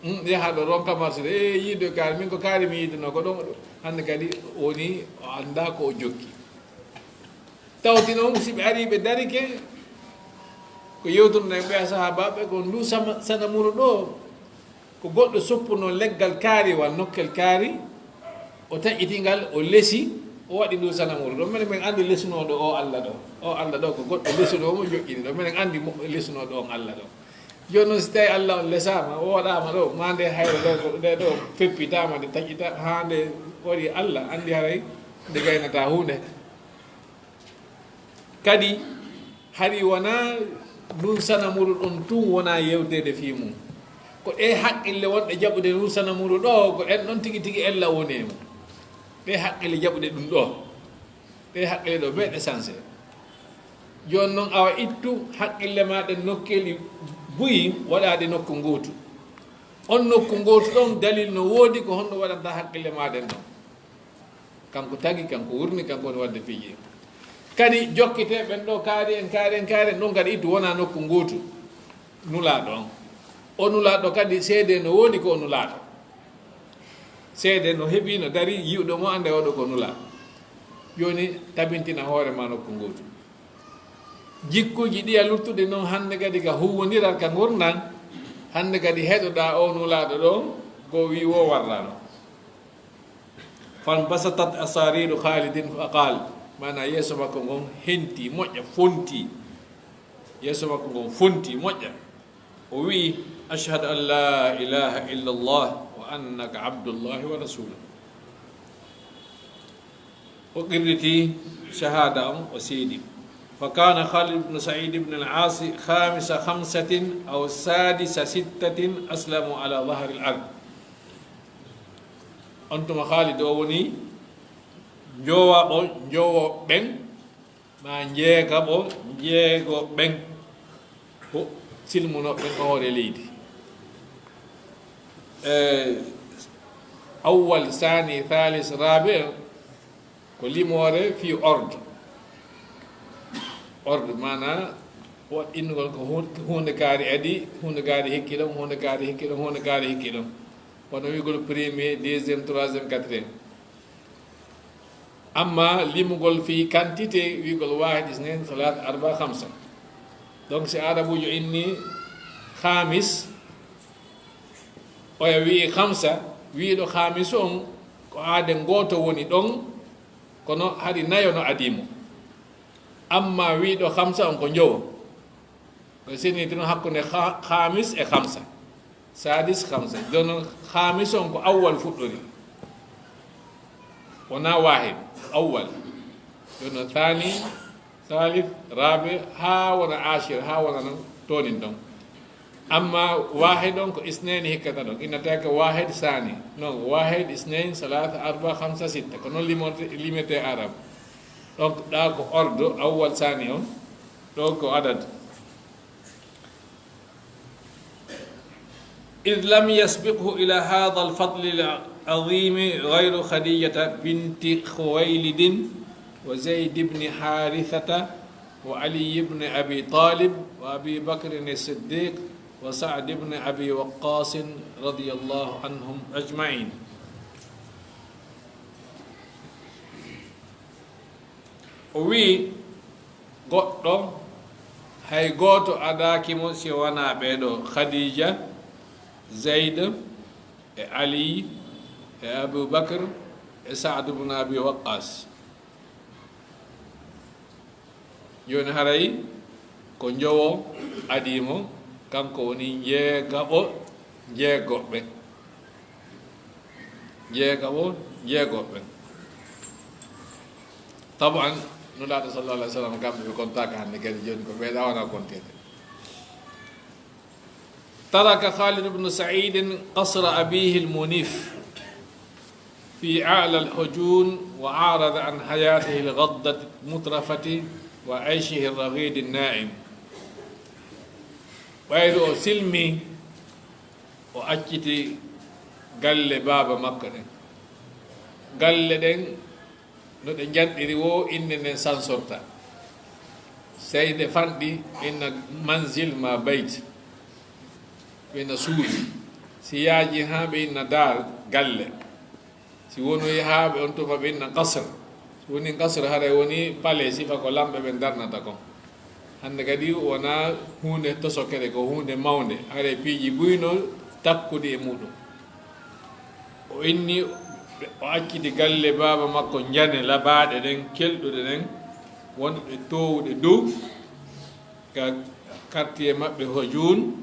mm, yaha ɗo ronka marsude, e yiidu e kaari, min ko kaari mi yiidunoo, ko ɗon o ɗo. Hannde kadi woni o anndaa ko o jokki. Tawti noon, si ɓe arii ɓe darike, ko yewtunoɗen ɓe e sahaabaaɓe, ko ndu sama-, sanamuru ɗo, ko goɗɗo soppuno leggal kaariwal, nokkel kaari, o taƴiti ngal, o lesi, o waɗi ndu sanamuru ɗo. Minen min anndi lesunooɗo o Alla ɗo. O Alla ɗo ko goɗɗo lesunoo mo joƴƴini ɗo. Minen anndi mo lesunooɗo on Alla ɗo. Jooni noon, si tawii Alla on lesaama, o waɗaama ɗo, maa nde hayre ɗo, ko nde ɗo feppitaama, nde taƴita, haa nde waɗi Alla, anndi haray nde gaynataa huunde. Kadi, hari wonaa ndun sanamuru ɗon tun wonaa yewteede fii mum. Ko ɗee haqqille wonɗe jaɓude ndun sanamuru ɗoo, ko ɗen ɗon tigi tigi ella woni e mum. Ɗee haqqille jaɓude ɗum ɗoo. Ɗee haqqille ɗoo, bee ɗe sanse. Jooni non, awa ittu haqqille maa ɗen nokkeeli buy, waɗaa ɗe nokku ngootu. On nokku ngootu ɗon, dalil no woodi ko honno waɗanta haqqille maa ɗen ɗon. Kanko tagi, kanko wurni, kanko woni waɗde piiji. Kadi jokkitee ɓen ɗoo kaari en, kaari en, kaari en, ɗon kadi ittu wonaa nokku ngootu. Nulaaɗo on. O Nulaaɗo kadi seedee no woodi ko o Nulaaɗo. Seedee no heɓi, no dari, yi'uɗo mo annda oɗo ko Nulaaɗo. Jooni tabintina hoore maa nokku ngootu. Jikkuuji ɗi a luttude non hannde kadi ka huuwondiral ka ngurndan, hannde kadi heɗoɗaa o Nulaaɗo ɗo, ko wii wo warrano. فانبسطت أسارير خالد فقال، maanaa yeeso makko ngon henti, moƴƴa, fonti. Yeeso makko ngon fonti, moƴƴa. O wi'i, أشهد أن لا إله إلا الله وأنك عبد الله ورسوله. O qirriti shahaada on, o seedi. فكان خالد بن سعيد بن العاص خامس خمسة أو سادس ستة أسلموا على ظهر الأرض. On tuma Khalid o woni njoowaɓo, njoowo ɓen, maa njeegaɓo, njeego ɓen, ko silmunooɓe ɓen ka hoore leydi. E awwal, saani, thalis, rabi, ko limoore fii ordre. Ordre, maanaa, waɗ innugol ko hun-, huunde kaari adi, huunde kaari hikki ɗon, huunde kaari hikki ɗon, huunde kaari hikki ɗon. Wano wi'ugol premier, deuxième, troisième, quatrième. Amma limugol fii quantité, wi'ugol waahid, isnayn, salaasa, arba, khamsa. Donc, si Aarabuujo inni khamis, oya wi'i khamsa, wi'uɗo khamis on ko aade gooto woni ɗon, kono hari nayo no adii mo. Amma wi'uɗo khamsa on ko njowo. Ko seniiɗi non hakkunde kha-, khamis e khamsa. Sadis, khamsa. Jooni non, khamis on ko awwal fuɗɗori. Wonaa waahid, awwal. Jooni non, thani, thalith, rabi, haa wona ashir, haa wona non toonin ɗon. Amma waahid on ko isnayni hikkata ɗon. Innatake waahid, sani. Non, waahid, isnayn, salaasa, arba, khamsa, sitta. Ko non limote-, limete Arab. Donc, ɗa ko ordre, awwal, sani on. Ɗo ko adad. إذ لم يسبقه إلى هذا الفضل العظيم غير خديجة بنت خويلد وزيد بن حارثة وعلي بن أبي طالب وأبي بكر الصديق وسعد بن أبي وقاص رضي الله عنهم أجمعين. O wi'i, goɗɗo, hay gooto adaaki mo si wanaa ɓee ɗoo, Khadija, Zayd, e Ali, e Abu Bakr, e Sa'd ibn Abi Waqqas. Jooni haray ko njowo adii mo, kanko woni njeegaɓo njeegoɓe. Njeegaɓo njeegoɓe. Taban, Nulaaɗo sallallahu alayhi wa sallam, kamɓe ɓe kontaaka hannde kadi, jooni ko ɓee ɗa wona konteede. ترك خالد بن سعيد قصر أبيه المنيف في أعلى الهجون، وأعرض عن حياته الغضة المترفة وعيشه الرغيد الناعم. Ɓayru o silmi, o acciti galle baaba makko ɗen. Galle ɗen, no ɗe njanɗiri woo, innde nden sansorta. Sey nde fanɗi, ɓe inna manzil ma bayt, ɓe inna suudu. Si yaaji haa ɓe inna daar, galle. Si wonoyi haa ɓe on tuma, ɓe inna qasr. Si woni qasr, haray woni palais, sifa ko lamɓe ɓen darnata kon. Hannde kadi wonaa huunde tosokere, ko huunde mawnde. Haray piiji buy no takkude e muuɗum. O inni, o acciti galle baaba makko njane labaaɗe ɗen, kelɗuɗe ɗen, wonɗe toowuɗe dow, ka quartier maɓɓe Hojun.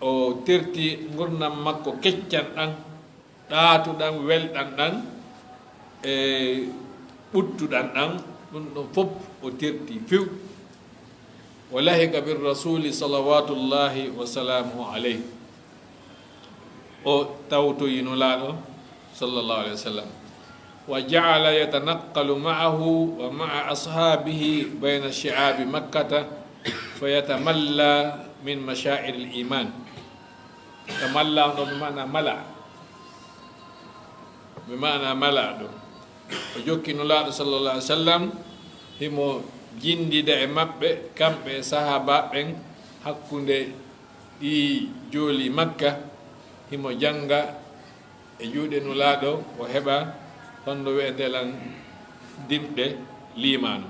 O terti ngurndan makko keccan ɗan, ɗaatuɗan, welɗan ɗan, e ɓuttuɗan ɗan, ɗun ɗon fof o terti few. ولحق بالرسول صلوات الله وسلامه عليه. O tawtoyi Nulaaɗo, sallallahu alayhi wa sallam. وجعل يتنقل معه ومع أصحابه بين شعاب مكة فيتملى من مشاعر الإيمان. Tamalla on ɗon bi maana mala. Bi maana mala ɗum. O jokki Nulaaɗo sallallahu alayhi wa sallam, himo jinndida e maɓɓe, kamɓe e sahaabaaɓe ɓen, hakkunde ɗii jooli Makka, himo jannga e juuɗe Nulaaɗo, o heɓa honno wi'etee lan dimɗe liimaanu.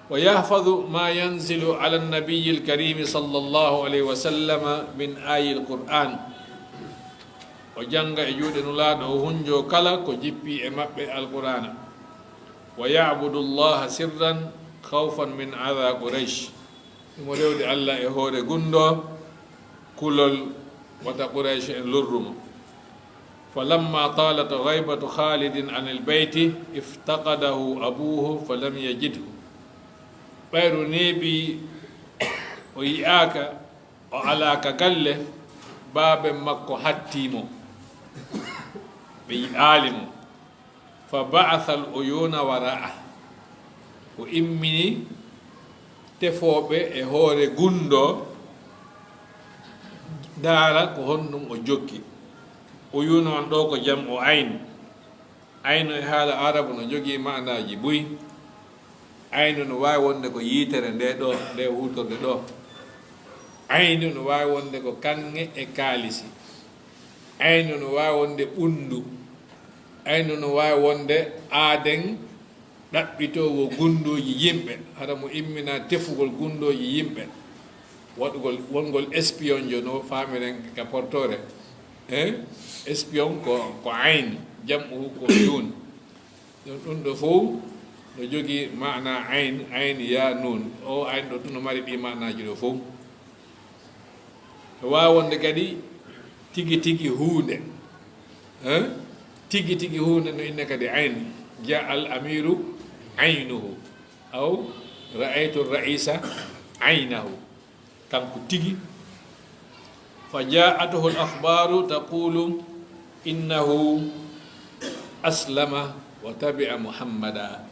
ويحفظ ما ينزل على النبي الكريم صلى الله عليه وسلم من آي القرآن. O jannga e juuɗe Nulaaɗo, o hunjoo kala ko jippii e maɓɓe Alqur'aana. ويعبد الله سرا خوفا من أذى قريش. Himo rewde Alla e hoore gunndoo, kulol wata Quraysh en lorru mo. فلما طالت غيبة خالد عن البيت افتقده أبوه فلم يجده. Ɓayru neeɓi o yi'aaka, o alaa ka galle, baaben makko hattii mo, ɓe yi'aali mo. فبعث العيون وراءه. O immini tefooɓe e hoore gunndoo, ndaara ko honɗum o jokki. Uyuun on ɗoo ko jam'u ayn. Aynu e haala Aarabu no jogii maanaaji buy. Aynu no waawi wonde ko yitere nde ɗoo, nde huutorɗe ɗoo. Aynu no waawi wonde ko kaŋŋe e kaalisi. Aynu no waawi wonde ɓunndu. Aynu no waawi wonde aaden ɗaɓɓitoowo gunndooji yimɓe, hara mo immina tefugol gunndooji yimɓe, waɗugol, wongol espionjo no faamiren ka portore. Eh? Espion ko, ko ayn, jam'uhu ko nuun. Ɗum, ɗum ɗo fof no jogii maana ayn, ayn, yaa, nuun. O ayn ɗo tun no mari ɗii maanaaji ɗo fof. No waawi wonde kadi tigi tigi huunde. Eh? Tigi tigi huunde no inne kadi ayn. Jaa al amiru aynuhu. Aw ra'aytu raisa aynahu. Kanko tigi. Fa jaatuhu al akhbaru taqulu innahu aslama wa tabi'a Muhammada.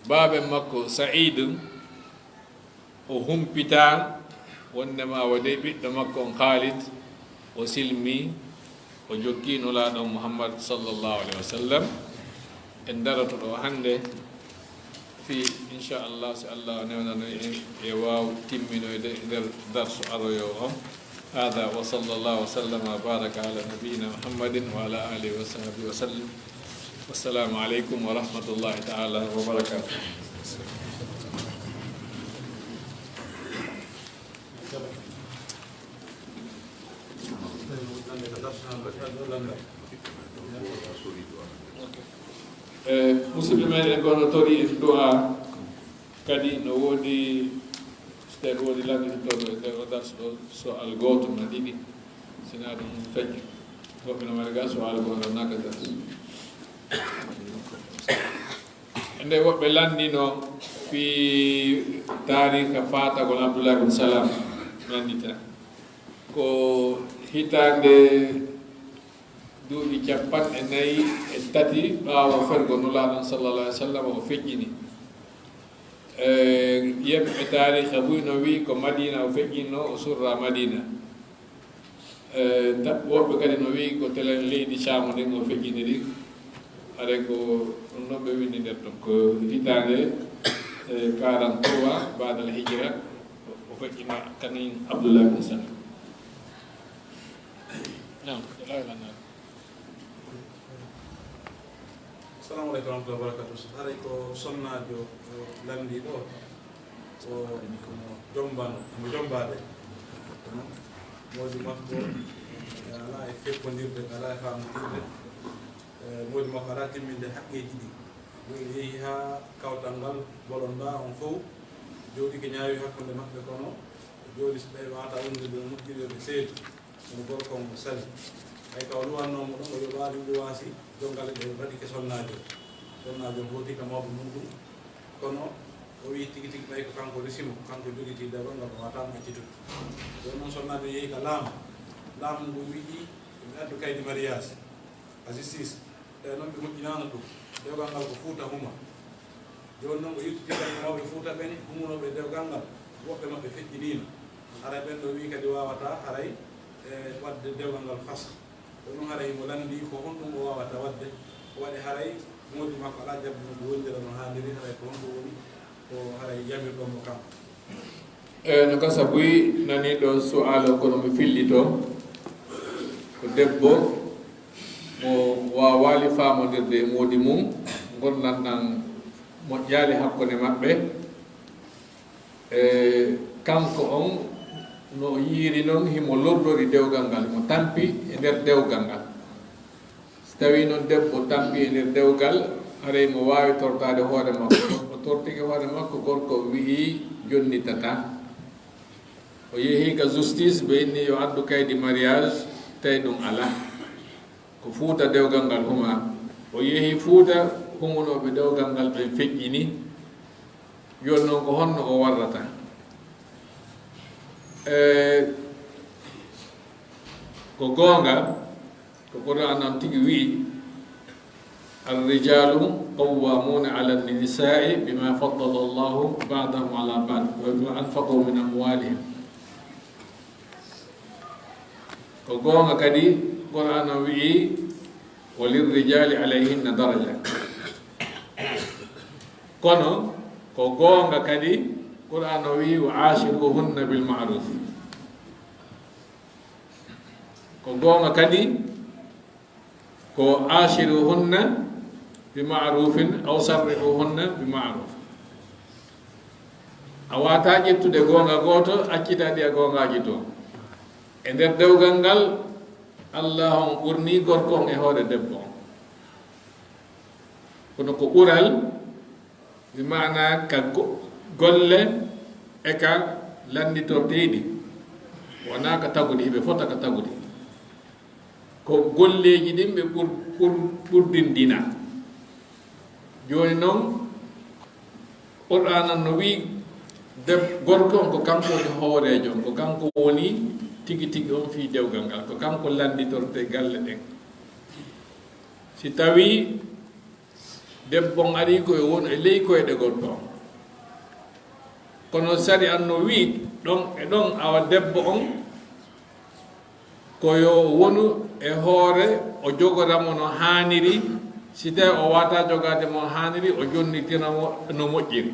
Baaben makko Sa'id o humpitaa wonde ma wa dey ɓiɗɗo makko on Khalid o silmi, o jokki Nulaaɗo Muhammad sallallahu alaihi wa sallam. En daroto ɗo hannde fii, inchallah, si Allah newnano en, e waaw timminoyde nder darsu aroyo on. Hada wa sallallahu wa sallama wa baraka ala nabiyina Muhammadin wa ala alihi wa sahbihi wa sallam. Wassalamu alaikum wa rahmatullahi ta'ala wa barakatuh. E, musidɓe meɗen, kono tori en du'a kadi no woodi, so tawi woodi lannditotooɗo e nder o darsu ɗo, so al gooto ma ɗiɗi, sina ɗum feƴƴo. Woɓɓe no mari ga so al gooto naka darsu. Nde woɓɓe lanndino fii taariika faatagol Abdullah bin Salam, lanndita ko hitaande duuɓi capanɗe nayi e tati ɓaawo fergo Nulaaɗo sallallahu alaihi wa sallam o feƴƴini. E, yimɓe taariika buy no wi'i ko Madina o feƴƴinno, o surra Madina. E, ta-, woɓɓe kadi no wi'i ko telen leydi Caamu ndin o feƴƴiniri. Haray ko ɗum ɗon ɓe winndi nder ton. Ko hitaande, e, quarante-trois baadal hijra, o feƴƴino kanin Abdullah bin Salam. Naam, ko lawla naam. Assalamu aleykum wa rahmatullahi wa barakatuh. So haray ko sonnaajo o lanndii ɗo, o, omo jombano, omo jombaade. Kono moodi makko, e, alaa e feppondirde, alaa e faamondirde. E, moodi makko alaa timminde haqqeeji ɗi. Ɗum yehi haa kawtal ngal bolondaa on fof jooɗike ñaawi hakkunde maɓɓe, kono jooni so ɓe waata wonde ɓe moƴƴiri, ɓe seedi. Kono gorko on o sali. Hay ka o luwannoo mo ɗon, o yoɓaali luwaasi, jonngale ɗe waɗi ke sonnaajo. Sonnaajo on hooti ka mawɓe muuɗum, kono o wi'i tigi tigi ɓay ko kanko resi mo, ko kanko jogitii dewgal ngal, o waawataa mo accitude. Jooni noon sonnaajo yehi ka laamu. Laamu ngu wi'i, "Emi addu kaydi mariage." A justice. Tawi noon ɓe moƴƴinaano ɗum. Dewgal ngal ko Fuuta Huma. Jooni noon o yewtidii kadi e mawɓe Fuuta ɓen, humunooɓe e dewgal ngal. Woɓɓe maɓɓe feƴƴiniino. Haray ɓen ɗo wi'i kadi waawataa haray, e, waɗde dewgal ngal fas. Ɗum noon haray himo lanndii ko honɗum o waawata waɗde. Ko waɗi haray moodi makko alaa jaɓde no ɗum wonndira no haaniri, haray ko honɗum woni ko haray yamirɗon mo kanko. E, no gasa buy naniiɗo su'aalo, kono mi fillito. Ko debbo mo waawaali faamondirde e moodi mum, ngondan ɗan moƴƴaali hakkunde maɓɓe. E, kanko on, no o yiiri non, himo lorlori dewgal ngal, himo tampi e nder dewgal ngal. So tawii non debbo tampi e nder dewgal, haray mo waawi tortaade hoore makko. O tortike hoore makko, gorko wi'i jonnitataa. O yehi ka justice, ɓe inni yo addu kaydi mariage, tawi ɗum alaa. Ko Fuuta dewgal ngal humaa. O yehi Fuuta, humunooɓe dewgal ngal ɓen feƴƴini. Jooni non ko honno o warrata? E, ko goonga, ko Qur'aan on tigi wi'i, "Ar-rijaalu qawwaamuuna ala n-nisaa'i bimaa faddala Allaahu ba'dahum ala ba'd wa bimaa anfaquu min amwaalihim." Ko goonga kadi, Qur'aan on wi'i, "Wa lirrijaali alayhinna daraja." Kono, ko goonga kadi, Qur'aan on wi'i, "Wa aashiruhunna bil ma'ruuf." Ko goonga kadi, Ko aashiruhunna bi ma'rufin aw sarrihuhunna bi ma'ruf. A waawataa ƴettude goonga gooto, accitaa ɗi e goongaaji to. E nder dewgal ngal, Allah on ɓurni gorko on e hoore debbo on. Kono ko ɓural, bi maana ka go-, golle e ka lannditorteeɗi, wonaa ka tagudi, hiɓe fota ka tagudi. Ko golleeji ɗin ɓe ɓur-, ɓur-, ɓurdindina. Jooni non, Qur'aana no wi'i, deb-, gorko on ko kanko woni hooreejo, ko kanko woni tigi tigi on fii dewgal ngal, ko kanko lannditortee galle ɗen. Si tawii debbo on arii ko e wonu e ley koyɗe gorko on. Kono sariya no wi'i ɗon e ɗon, awa debbo on ko yo wonu e hoore, o jogora mo no haaniri, si tawii o waawataa jogaade mo no haaniri, o jonnitira mo no moƴƴiri.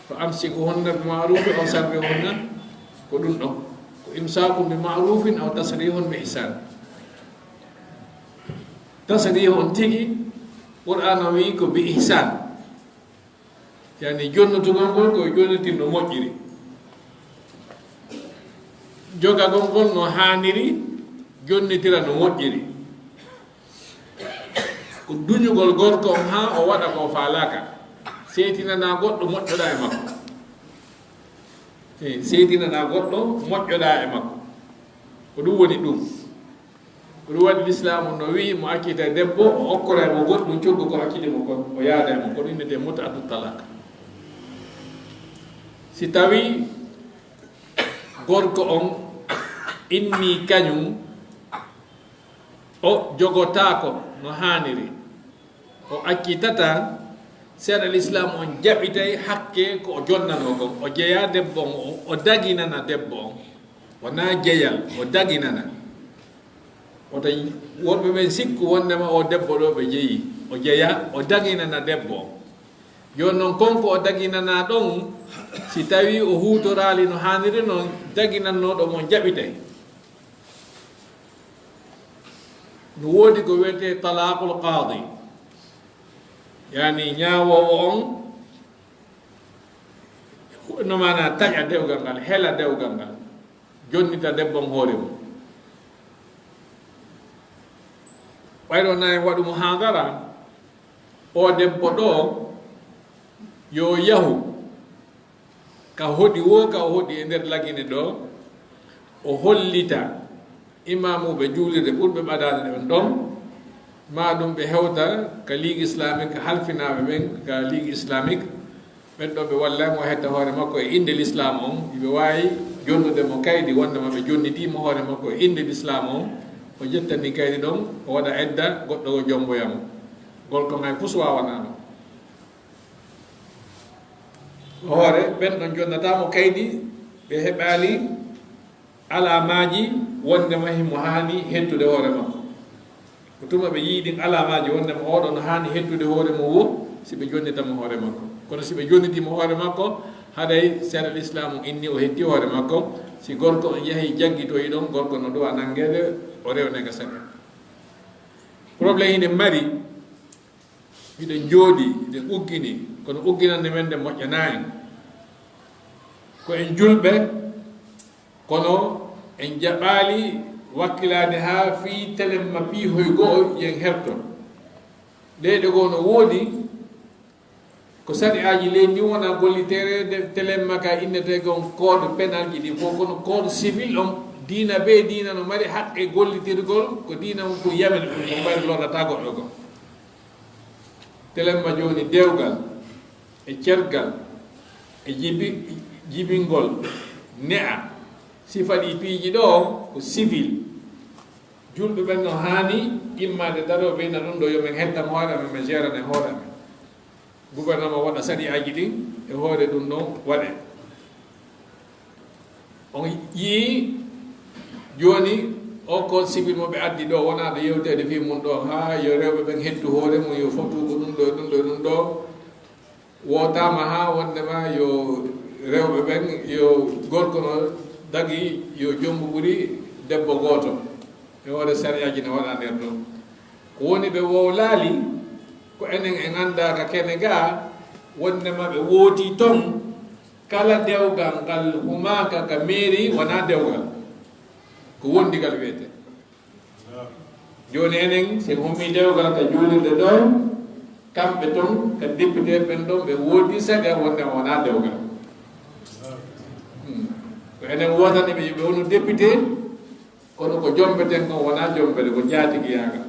Fa amsikuhunna bi ma'rufin aw sarrihuhunna, ko ɗum ɗon. Ko imsakun bi ma'rufin aw tasrihun bi ihsan. Tasrihu on tigi, Qur'aana wi'i ko bi ihsan. Yani jonnitugol ngol ko jonnitir no moƴƴiri. Jogagol ngol no haaniri, jonnitira no moƴƴiri. Ko duñugol gorko on haa o waɗa ko faalaaka. Seytinanaa goɗɗo moƴƴoɗaa e makko. Eh, seytinanaa goɗɗo moƴƴoɗaa e makko. Ko ɗum woni ɗum. Ko ɗum waɗi Lislaamu no wi'i mo accita debbo, o okkora mo goɗɗum coggu ko acciti mo kon, o yaada e mo. Ko ɗum innetee mut'atu talaq. Si tawii gorko on inni kañum, o jogotaako no haaniri, o accitataa, sariya Lislaamu on jaɓitay hakke ko o jonnanoo kon. O jeyaa debbo on, o, o daginana debbo on. Wonaa jeyal, o daginana. Wota worɓe ɓen sikku wondema o debbo ɗo ɓe jeyi. O jeyaa, o daginana debbo on. Jooni non, kon ko o daginanaa ɗon, si tawii o huutoraali no haaniri non, daginannooɗo mo on jaɓitay. No woodi ko wi'etee talaqul qaadi, yani ñaawoowo on, no maana taƴa dewgal ngal, hela dewgal ngal, jonnita debbo on hoore mum. Ɓayro na en waɗu muhaadara, o debbo ɗo yo yahu ka hoɗi woo, ka o hoɗi e nder Lagine ɗo, o hollita imaamuuɓe juulirde ɓurɓe ɓadaade ɗon ɗon, maa ɗum ɓe hewta ka Ligue Islamique, halfinaaɓe ɓen ka Ligue Islamique, ɓen ɗon ɓe wallay mo, o hetta hoore makko e innde Lislaam on, ɓe waawi jonnude mo kaydi wonde ma ɓe jonnitii mo hoore makko e innde Lislaam on, o ƴetta ndin kaydi ɗon, o waɗa edda, goɗɗo o jomboya mo. Gorko ngay fus waawanaa ɗum. Hoore, ɓen ɗon jonnataa mo kaydi, ɓe heɓaali alaamaaji wondema himo haani hettude hoore makko. Ko tuma ɓe yi'i ɗin alaamaaji wondema oɗo no haani hettude hoore mum woo, si ɓe jonnita mo hoore makko. Kono si ɓe jonnitii mo hoore makko, haray sariya Lislaamu inni o hetti hoore makko. Si gorko on yahi jaggitoyi ɗon, gorko no ɗuwa nangeede, o rewnee ka sariya. Problème hiɗen mari, hiɗen jooɗi, hiɗen uggini, kono ugginande men nden moƴƴanaa en. Ko en julɓe, kono en jaɓaali wakkilaade haa fii telemma piihoy go'o yen herto. Leyɗe goo no woodi ko sari'aaji leydi ndin wona golliteede, telemma ka innetee kon code pénal ji ɗin fof, kono code civil on, diina bee diina no mari haqqe gollitirgol ko diina mum ko Yemen ɗum, ko mari lorrataa goɗɗo goo. Telemma jooni dewgal e cergal e jibi-, jibingol ne'a, sifa ɗi piiji ɗo ko civil. Julɓe ɓen no haani immaade daroo ɓe inna ɗum ɗo yo men hettan hoore amen, men gérane hoore amen. Gouvernement waɗa sari'aaji ɗin e hoore ɗum ɗon waɗe. On yi'i jooni o code civil mo ɓe addi ɗo, wonaa ɗo yewteede fii mum ɗo, haa yo rewɓe ɓen hettu hoore mum, yo fotu ko ɗum ɗo, ɗum ɗo, ɗum ɗo. Wootaama haa wondema yo rewɓe ɓen, yo gorko no dagi, yo jombo ɓuri debbo gooto, e hoore sariyaaji no waɗa nder ɗo. Ko woni ɓe wowlaali, ko enen en anndaa ka kene gaa, wondema ɓe wooti ton, kala dewgal ngal humaaka ka meeri wonaa dewgal. Ko wondigal wiyetee. Jooni enen, si en ummii dewgal ka juulirde ɗo, kamɓe ton, ka député ɓen ɗon, ɓe woodi saɗa wonde wonaa dewgal. Hmm. Ko enen wootani ɓe, yo ɓe wonu député, kono ko jombeten kon wonaa jombede, ko njaatigiyaagal.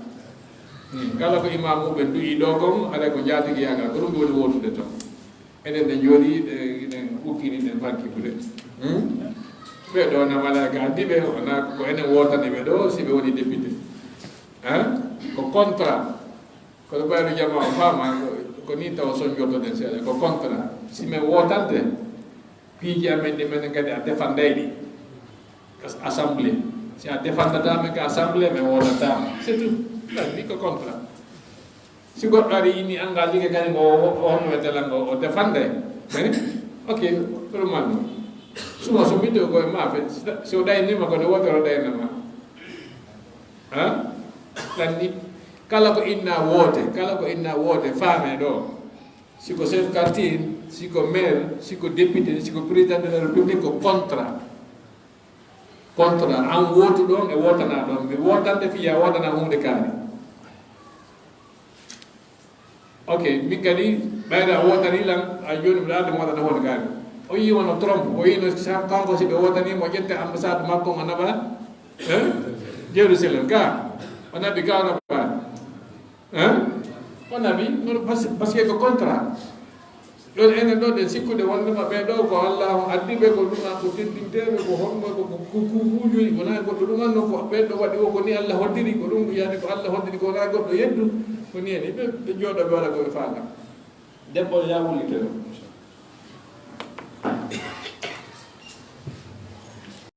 Hmm. Kala ko imaamu ɓe du'ii ɗo kon, haɗa ko njaatigiyaagal, ko ɗum ɓe woni wootude ton. Enen ɗe jooɗi, ɗe, ɗen ukkini, ɗen fakki kuɗe. Hmm? Ɓe ɗo na malaika addi ɓe, wona ko enen wootani ɓe ɗo, si ɓe woni député. Hein? Ko contrat. Kono ɓayru jama o faama, ko, ko ni taw son jottoɗen seeɗa. Ko contrat. Si men wootante, piiji amen ɗi menen kadi a defanday ɗi. As-, assemblée. Si a defandata men ka assemblée, men wootata. C'est tout. Ɗan ni ko contrat. Si goɗɗo ari ini engagé ke kadi mo o, o, on wetela ngo, o defande. Mani? Ok, normal no. Suma so mbiɗo ko e ma fe, si o ɗaynima ko nde wotere o ɗaynama. Ha? Ɗanni, kala ko inna woote, kala ko inna woote, faame ɗo. Si ko chef quartier, si ko maire, si ko député, si ko président de la république, ko contrat. Contrat, an wootu ɗon e wootana ɗon. Mi wootante fiya wootana hunde kaari. Ok, min kadi, ɓayra a wootani lan, a jooni mbiɗa adda mi wootana hunde kaari. O yii wano Trump, o yii no sa-, kanko si ɓe wootani mo ƴette ambassade makko ngo naɓa, eh? Jérusalem, ka, o naɓi ka o naɓa. Hein? O naɓi, non, parce, parce que ko contrat. Ɗon enen ɗon ɗen sikkude wondema ɓee ɗo ko Allahu addi ɓe, ko ɗum an ko teddinteeɓe, ko honno, ko, ko, ko kuukuujuji, wonaa goɗɗo ɗum an, non ko ɓee ɗo waɗi o, ko ni Allah hoddiri, ko ɗum yani ko Allah hoddiri, ko wonaa goɗɗo yeddu, ko ni en, ɓe, ɓe jooɗo ɓe waɗa ko ɓe faala. Debbo ya wullitoro.